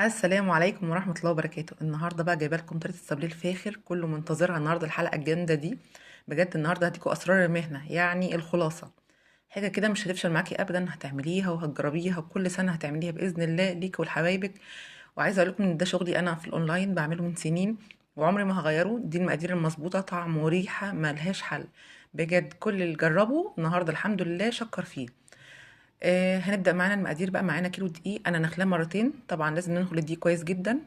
السلام عليكم ورحمة الله وبركاته. النهاردة بقى جايبه لكم طريقة السابليه الفاخر، كله منتظرها النهاردة، الحلقة الجامدة دي بجد. النهاردة هديكوا أسرار المهنة، يعني الخلاصة، حاجة كده مش هتفشل معاكي أبدا، هتعمليها وهتجربيها وكل سنة هتعمليها بإذن الله ليكي ولحبايبك. وعايزة أقول لكم إن ده شغلي أنا في الأونلاين، بعمله من سنين وعمري ما هغيره. دي المقادير المظبوطة، طعم وريحة ملهاش حل بجد. كل اللي جربه النهاردة الحمد لله شكر فيه. هنبدأ معانا المقادير بقى. معانا كيلو دقيق، أنا نخلاه مرتين، طبعا لازم ننخل الدقيق كويس جدا.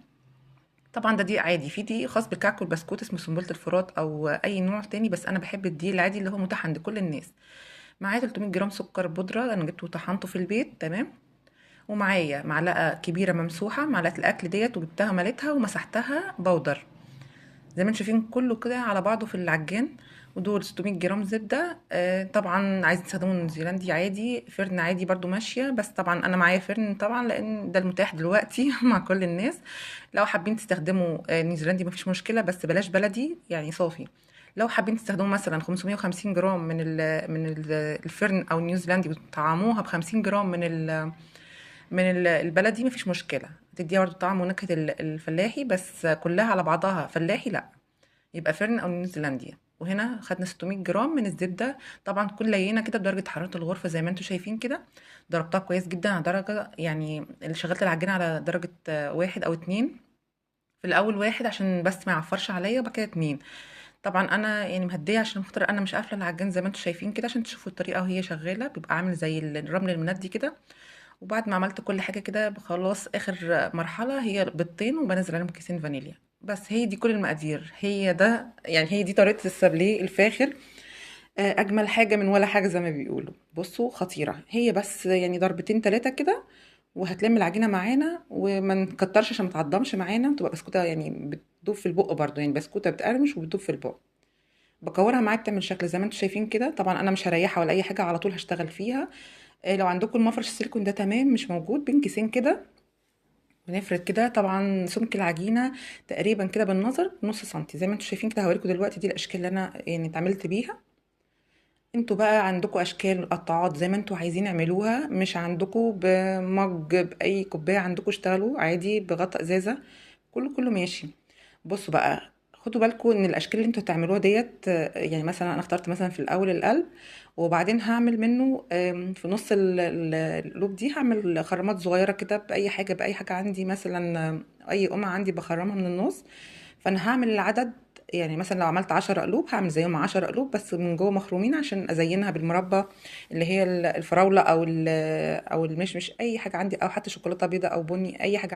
طبعا ده دقيق عادي، في دقيق خاص بالكعك والبسكوت اسمه سنبلة الفرات أو أي نوع تاني، بس أنا بحب الدقيق العادي اللي هو متاح عند كل الناس. معايا 300 جرام سكر بودرة، أنا جبته وطحنته في البيت، تمام. ومعايا معلقة كبيرة ممسوحة، معلقة الأكل ديت، وجبتها مليتها ومسحتها بودر زي ما انتم شايفين كله كده على بعضه في العجان. ودول 600 جرام زبدة. طبعا عايزين تستخدموا نيوزيلندي عادي، فرن عادي برضو ماشية، بس طبعا انا معايا فرن طبعا لان ده المتاح دلوقتي مع كل الناس. لو حابين تستخدموا نيوزيلندي مفيش مشكلة، بس بلاش بلدي يعني صافي. لو حابين تستخدموا مثلا 550 جرام من الفرن او نيوزيلندي وتطعموها ب 50 جرام من البلدي مفيش مشكلة، تديها برضو طعم ونكهة الفلاحي، بس كلها على بعضها فلاحي لا، يبقى فرن او نيوزيلندي. وهنا خدنا 600 جرام من الزبدة، طبعا تكون لينه كده بدرجة حرارة الغرفة زي ما انتم شايفين كده. ضربتها كويس جدا على درجه، يعني اللي شغلت العجينة على درجه 1 او 2، في الاول 1 عشان بس ما يعفرش عليا، وبعد كده 2. طبعا انا يعني مهديه عشان خاطر انا مش قافله العجان زي ما انتم شايفين كده، عشان تشوفوا الطريقة وهي شغالة، بيبقى عامل زي الرمل المندي كده. وبعد ما عملت كل حاجة كده خلاص، اخر مرحلة هي بيضتين وبنزل عليهم كيسين فانيليا. بس هي دي كل المقادير، هي ده يعني هي دي طريقه السابليه الفاخر. اجمل حاجة من ولا حاجة زي ما بيقولوا. بصوا خطيرة هي، بس يعني ضربتين 3 كده وهتلم العجينة معانا، وما نكترش عشان ما تعضمش معانا، تبقى بسكوته يعني بتدوب في البق برضو، يعني بسكوته بتقرمش وبتدوب في البق. بكورها معايا بتعمل شكل زي ما انتم شايفين كده. طبعا انا مش هريحها ولا اي حاجة، على طول هشتغل فيها. لو عندكم المفرش السيليكون ده تمام، مش موجود بين كيسين كده ونفرد كده. طبعا سمك العجينة تقريبا كده بالنظر نص سنتي زي ما انتم شايفين كده. هوريكم دلوقتي دي الاشكال اللي انا يعني اتعاملت بيها. انتوا بقى عندكم اشكال قطعات زي ما انتوا عايزين اعملوها، مش عندكم بمج باي كوباية عندكم اشتغلوا عادي، بغطا ازازة، كله ماشي. بصوا بقى، خدوا بالكم ان الاشكال اللي انتوا هتعملوها ديت، يعني مثلا انا اخترت مثلا في الاول القلب، وبعدين هعمل منه، في نص القلوب دي هعمل خرامات صغيرة كده باي حاجة، باي حاجة عندي، مثلا، اي قمعه عندي بخرمها من النص. فانا هعمل العدد، يعني مثلا لو عملت 10 قلوب هعمل زيهم 10 قلوب بس من جوه مخرومين، عشان ازينها بالمربى اللي هي الفراوله او المشمش، اي حاجة عندي، او حتى شوكولاتة بيضاء او بني، اي حاجة.